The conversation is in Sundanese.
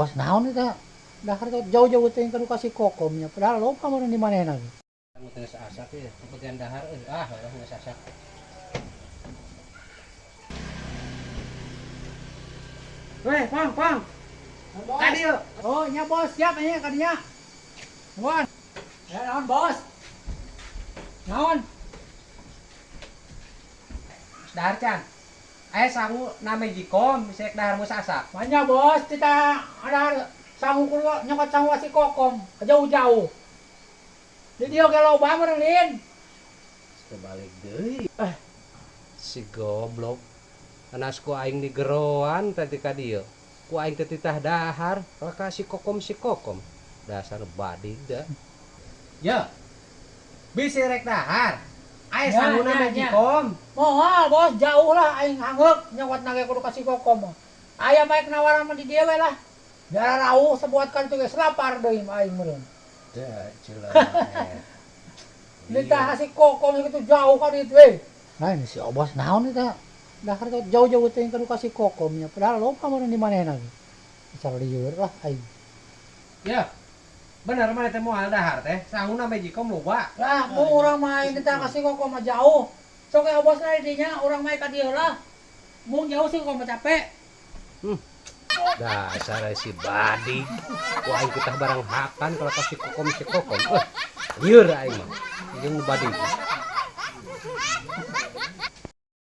Bos, naon eta? Dahar teh jauh-jauh teh kudu ka si Kokomnya. Padahal loba meureun di manehna ge. Kamu teh geus asak ya, kepentingan dahar euy. Ah, urang geus asak. Weh, Pang, Pang. Tadi yuk. Oh, nya bos, siap nya kadinya. Nuhun. Ya naon, bos? Naon? Dahar can. Aya sangu na Magicom, bisa dahar mus asak. Manya bos, kita ada sangu kudu nyokot sangu si Kokom jauh-jauh. Di dieu ge loba meureun lin. Kebalik deui. Eh, si goblok. Anas ku aing digeroan tadi ka dieu. Ku aing teh titah dahar, ka si Kokom si Kokom. Dasar badig da. Ya. Bisi rek dahar. Aya Ya, sanguna ya, ya. Magicom. Moal bos, jauh lah aing hangeuk nyokot nage kudu ka si Kokom. Aya baik nawaran mah di dieu we lah. Biar rauh sebuat kan itu geus lapar deui mah aing meureun. Da, jelema. Nitah si Kokom gitu jauh kan itu we. Nah ini si Obos naon eta? Dahar teh jauh-jauh teh kudu ka si Kokomnya. Padahal loba meureun di manehna ge. Bisa lieur lah aing. Ya. Bener mana teh moal dahar teh. Sanguna Magicom loba. Lah, mau urang mah aing nitah ka si Kokom mah jauh. Sok we Obos lah di dinya urang mah ka dieu lah. Mung jauh sih Kokom mah capek. Dasar si badig. Ku aing kita barang hakan kalau ka si Kokom si Kokom. Eh, lieur aing mah. Jeung badig.